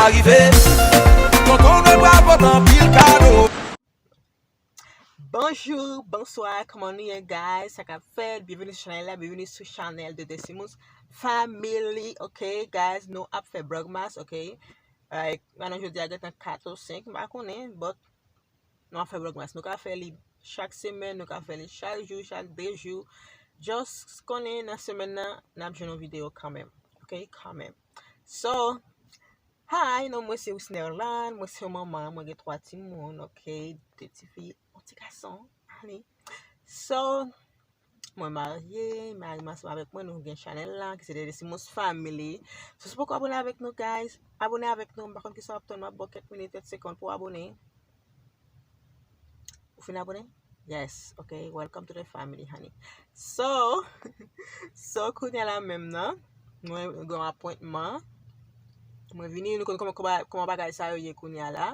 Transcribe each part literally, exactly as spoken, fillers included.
Arive, tonton Noel pral pote anpil kado. Bonjou, bonswa, kòman nou ye, guys? Sa k ap fèt? Byenveni sou chanèl la, byenveni sou chanèl de Desi Mousse Family, ok, guys? Nou ap fè Vlogmas, ok? Like, jounen jodi a gentan kat ou senk, m pa konnen, but nou ap fè Vlogmas. Nou ka fè li chak semèn, nou ka fè li chak jou, chak de jou. Just konnen nan semèn nan, n ap jwenn yon videyo kanmenm, ok? Kanmenm. So, hi, non mwen se Wisnerland, mwen se yon manman, mwen gen twa timoun, ok? De ti fi, yon ti gason, honey. So, mwen marye, mari m ansanm avèk mwen, nou gen chanèl la, ki se The Desi Mousse Family. So, si w poko abone avèk nou, guys, abone avèk nou, m pa konn kisa w ap tann, m ap ba w kèk minit, trant segonn pou w abone. Ou fin abone? Yes, ok, welcome to the family, honey. So, so kounye a la menm nan, mwen gen yon apwentman. Mwen vini, nou konn kòman, kòman, kòman bagay sa yo ye kounye a la.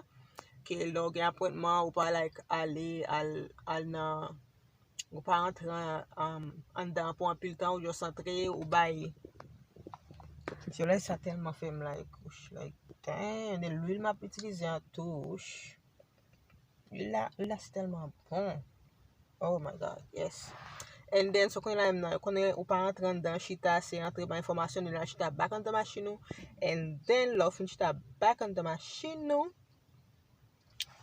Ke lè w gen apwentman, ou pa, like, ale, al, al nan, ou pa antre an, um, anndan pou anpil tan, ou just antre, ou bay. Solèy sa tèlman fè m, like, ouch, like, damn, e lwil m ap itilize an tou, ouch. Lwil la, lwil la se tèlman bon. Oh my God, yes. And then, so kounye la menm nan, konnen ou pa antre anndan, chita, se antre bay enfòmasyon, nou la chita back anndan machin ou. And then, lè w fin chita back anndan machin ou,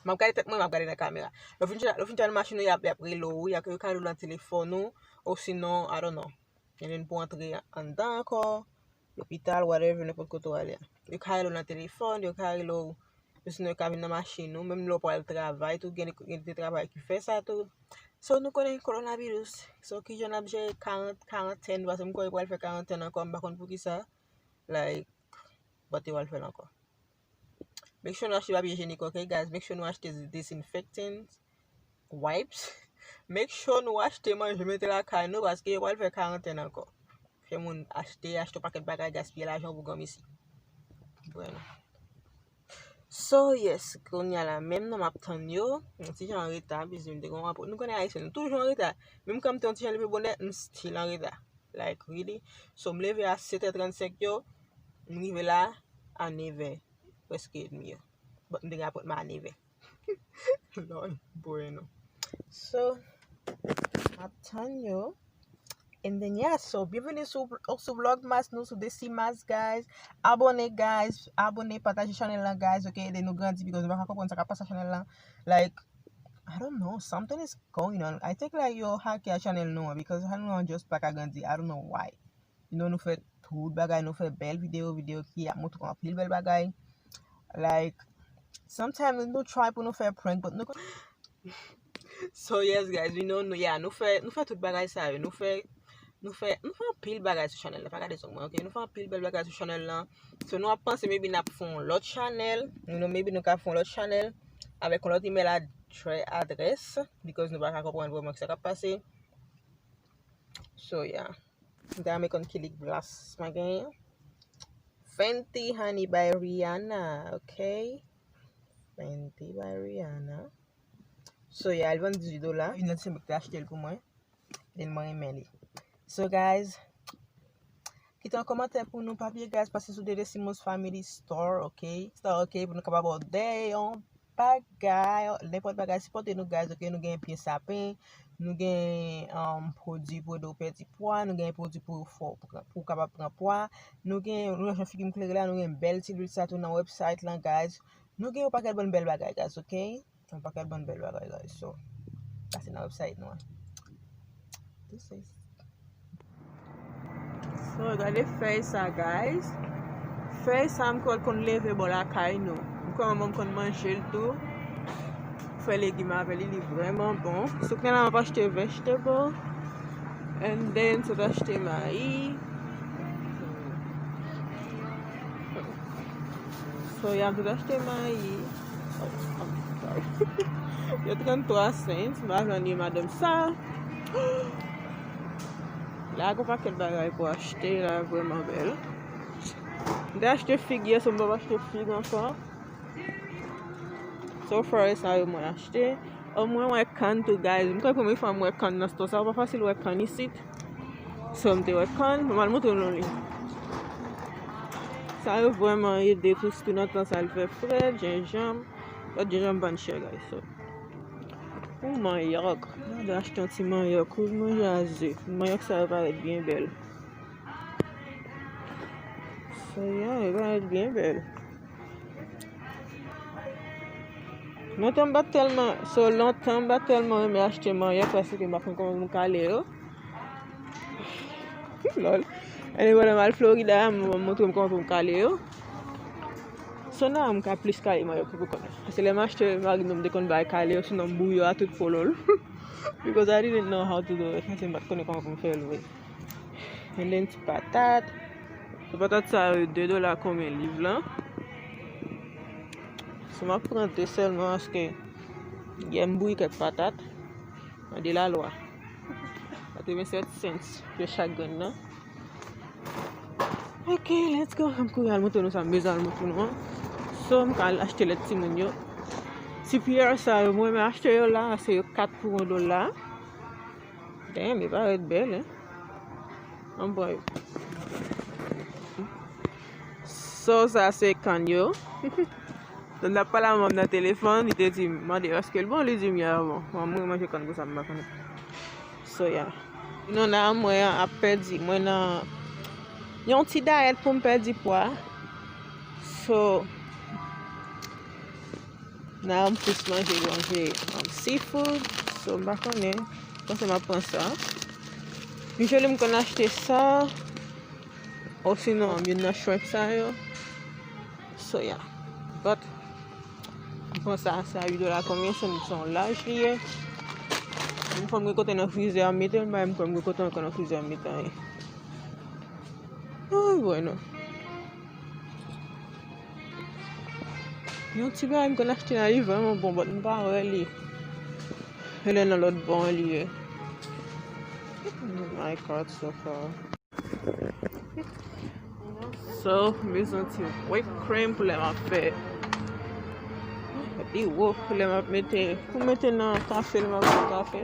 m ap gade tèt mwen, m ap gade nan kamera. Lè w fin chita, lè w fin chita nan machin ou, y ap, y ap rele w, y ap, yo ka rele w nan telefòn ou, osinon, I don't know. And then pou antre anndan ankò, lopital, whatever, nenpòt kote w ale a. Yo ka rele w nan telefòn, yo ka rele w, osinon yo ka vin nan machin ou, menm lè w pral travay tou, gen, gen de travay ki fè sa tou. So, nou konnen kowonaviris. So, kijan n ap jere karant-, karantèn, paske m kwè yo pral fè karantèn ankò, m pa konn poukisa. Like, but yo pral fè l ankò. Make sure nou achte papye ijenik, ok, guys? Make sure nou achte disinfectant wipes. Make sure nou achte manje mete lakay nou, paske yo pral fè karantèn ankò. Fè moun achte, achte yon pakèt bagay, gaspiye lajan pou granmesi. Bueno. So, yes, kounye a la menm nan m ap tann yo. Yon ti jan an reta, bizou, m te gen yon apwentman. Nou konnen Ayisyen, nou toujou an reta. Menm kan m te yon ti jan leve bonè, m still an reta. Like, really? So, m leve a sèt è trannsenk yo, m rive la a nèv è, prèske edmi yo. But m te gen apwentman a nèv è. Lòd, bueno. So, m ap tann yo. And then, yeah, so, byenveni sou, sou Vlogmas, nou sou Desimas, guys. Abone, guys. Abone, pataje chanèl lan, guys. Ok, ede nou grandi, because nou pa ka konprann sa k ap pase ak chanèl lan. Like, I don't know, something is going on. I think, like, yo hacke a chanèl nou an, because chanèl nou an just pa ka grandi. I don't know why. You know, nou fè tout bagay, nou fè bèl videyo, videyo ki ap montre anpil bèl bagay. Like, sometimes nou try pou nou fè prank, but nou So, yes, guys, you know, nou, yeah, nou fè, nou fè tout bagay sa yo. Nou fè, nou fè, nou fè anpil bagay sou chanèl la. Pa gade zong mwen, ok? Nou fè anpil bèl bagay sou chanèl la. So, nou ap panse maybe n ap fè yon lòt chanèl. You know, maybe nou ka fè yon lòt chanèl avèk yon lòt email ad-, adrès, because nou pa ka konprann vrèman kisa k ap pase. So, yeah. M ta renmen konn ki lip gloss mwen genyen. Fenty Honey by Rihanna, ok? Fenty by Rihanna. So, yeah, l vann dizuit dola. Youn nan ti sè m te achte l pou mwen. Then mwen renmen li. So, guys, kite yon kòmantè pou nou, pa bliye, guys, pase sou The Desi Mousse Family Store, ok? Store, ok, pou nou kapab òdè yon bagay, nenpòt bagay, sipòte nou, guys, ok? Nou gen pye sapen, nou gen, um, pwodui pou ede w pèdi pwa, nou gen pwodui pou fè w pran, pou w kapab pran pwa, nou gen, nou jan figi m klere la, nou gen bèl ti lwil sa tou nan website lan, guys. Nou gen yon pakèt bann bèl bagay, guys, ok? Yon pakèt bann bèl bagay, guys. So, pase nan website nou an. This is So, gade fèy sa, guys. Fèy sa, m kwè l konn leve bò lakay nou. M kwè manman m konn manje l tou. Fè legim avè li, li vrèman bon. So, kounye a la, m ap achte vegetable. And then, sot achte mayi. So, y ap tout achte mayi. Oh, I'm sorry. Yo, trannntwa cents. M pa jwenn li, madanm sa. La, gon pakèt bagay pou achte la, vrèman bèl. M te achte fig yè, so m p ap achte fig ankò. So far, e sa yo mwen achte. O, mwen wè kann tou, guys. M kwè premye fwa m wè kann nan store sa, pa fasil wè kann isit. So, m te wè kann, m al montre nou li. Sa yo vrèman ede tou, sitou nan tan sa l fè frèt, jenjanm. Lòt jenjanm vann chè, guys, so. Pou manyòk, m ta achte yon ti manyòk, wi, manje a ze. Manyòk sa yo parèt byen bèl. So, yeah, yo parèt byen bèl. Lontan m pa t tèlman, so, lontan m pa t tèlman renmen achte manyòk paske m pa konn kòman pou m kale yo. Lòl. Anyway, lè m al Florida, m montre m kòman pou m kale yo. So now m ka plis kale manyòk pou konnen. Paske lè m achte mari m, m te konn bay kale yo, sinon m bouyi yo a tout polol. Because I didn't know how to do it. Paske m pa t konnen kòman pou m fè l vre. And then ti patat. Ti patat sa yo de dola konbyen liv lan? So m ap pran de sèlman paske yè m bouyi kèk patat. An de la lwa. Katrevennsèt cents pou chak grenn nan. Ok, let's go. M kouri al montre nou sa m bezwen al montre nou an. So, m ka al achte lèt timoun yo. Ti piyè sa yo, mwen renmen achte yo la, se yo kat pou yon dola. Damn, yo parèt bèl, hein? Ann pran yo. So, sa se kann yo. Lè n t ap pale a manm nan telefòn, li te di m, mande èske l bon, li di m, yeah, bon. Mwen, mwen manje kann konsa, m pa konnen. So, yeah. Nou nan mwen ap pèdi, mwen nan yon ti dayèt pou m pèdi pwa. So, nan m plis manje, manje, um, seafood. So, m pa konnen. Panse m ap pran sa. Usually, m konn achte sa. Osinon, youn nan shrimp sa yo. So, yeah. But, m pran sa, sa uit dola konbyen, se yon, se yon laj li ye. M kwè m gen kote nan frizè a m mete l, m pa menm kwè m gen kote ankò nan frizè a m mete anyen. Ay, bueno. Yon ti bagay m konn achte la, li vrèman bon, but m pa wè li. E lè nan lòt bò an li ye. Oh my God, so far. So, m bezwen ti whip cream pou lè m ap fè. Li wo pou lè m ap mete, pou mete nan kafe, lè m ap fè kafe.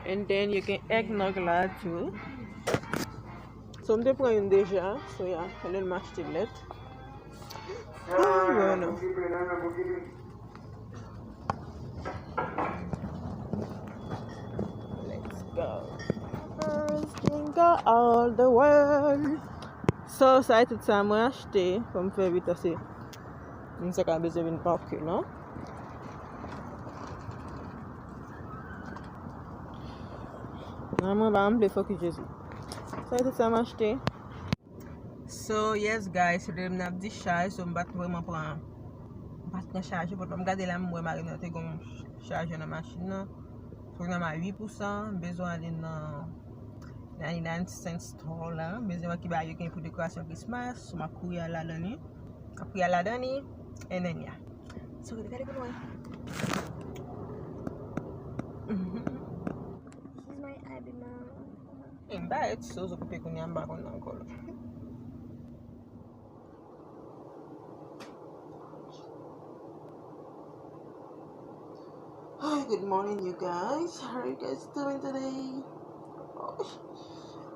And then you can eggnog la too. So, m te pran youn deja. So, yeah, and then m achte lèt. Ah, bueno. Let's go. First jingle all the way. So, sa e tout sa mwen achte. Fò m fè vit, paske moun sa ka bezwen vin pake, non? Nan mwen pa m vle fokis Jezi. Sa e tout sa m achte. So, yes, guys, se de m ap di chaj, so m pa t vrèman pran, m pa t pran chaje, but m gade la, m wè mari m nan te gon chaje nan machin nan. So, nan ma uit pousan, m bezwen ale nan ninety-nine cent store la. M bezwen wè ki bagay yo gen pou dekorasyon Christmas, so m ap kouri al ladan li. M ap kouri al ladan li, and then, yeah. So, gade pou nou wè. This is my Abima. E m pa ret so, so koupe kounye a, m pa konn ankò la. Hi, good morning, you guys. How are you guys doing today? Oh,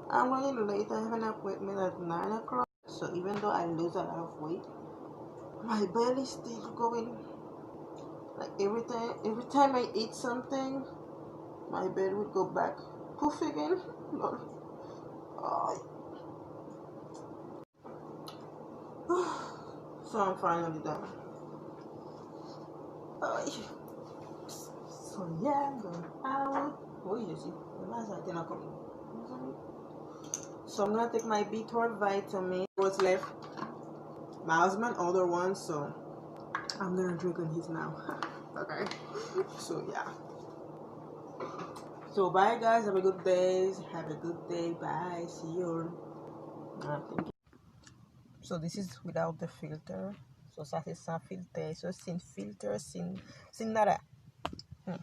I'm running late. I have an appointment at nine o'clock. So even though I lose a lot of weight, my belly still going. Like every time, every time I eat something, my belly would go back poof again. Lord. Oh. So I'm finally done. Oh. So yeah, I'm going out. Oh, you see, the last I think I come. So I'm gonna take my B twelve vitamin. What's left? My husband ordered one, so I'm gonna drink on his now. Okay. So yeah. So bye guys, have a good day. Have a good day. Bye. See you. Uh, thank you. So this is without the filter. So sa se san filtè. So sin filter, sin, sin nada. Hmm.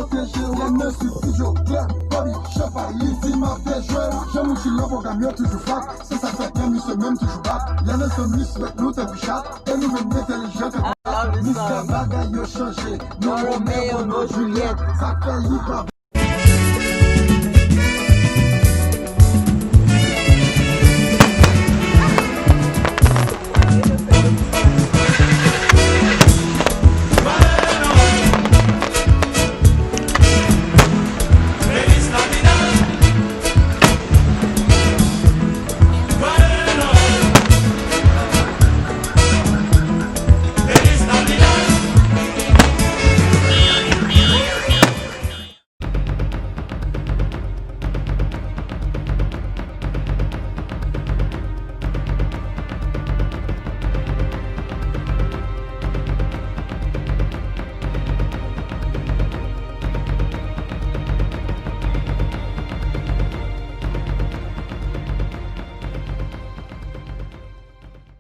T G N S toujou klè, Bobby Champagne, li di m ap dejwe l. Jan moun chili nan pwogram yo toujou fat, se sa k fè pran misye menm toujou bat. Lè nan zòn respèk nou tankou chat, e nou menm entèlijan tankou bat. Miska bagay yo chanje, nou Romeo, nou Juliet, sa k fè li pa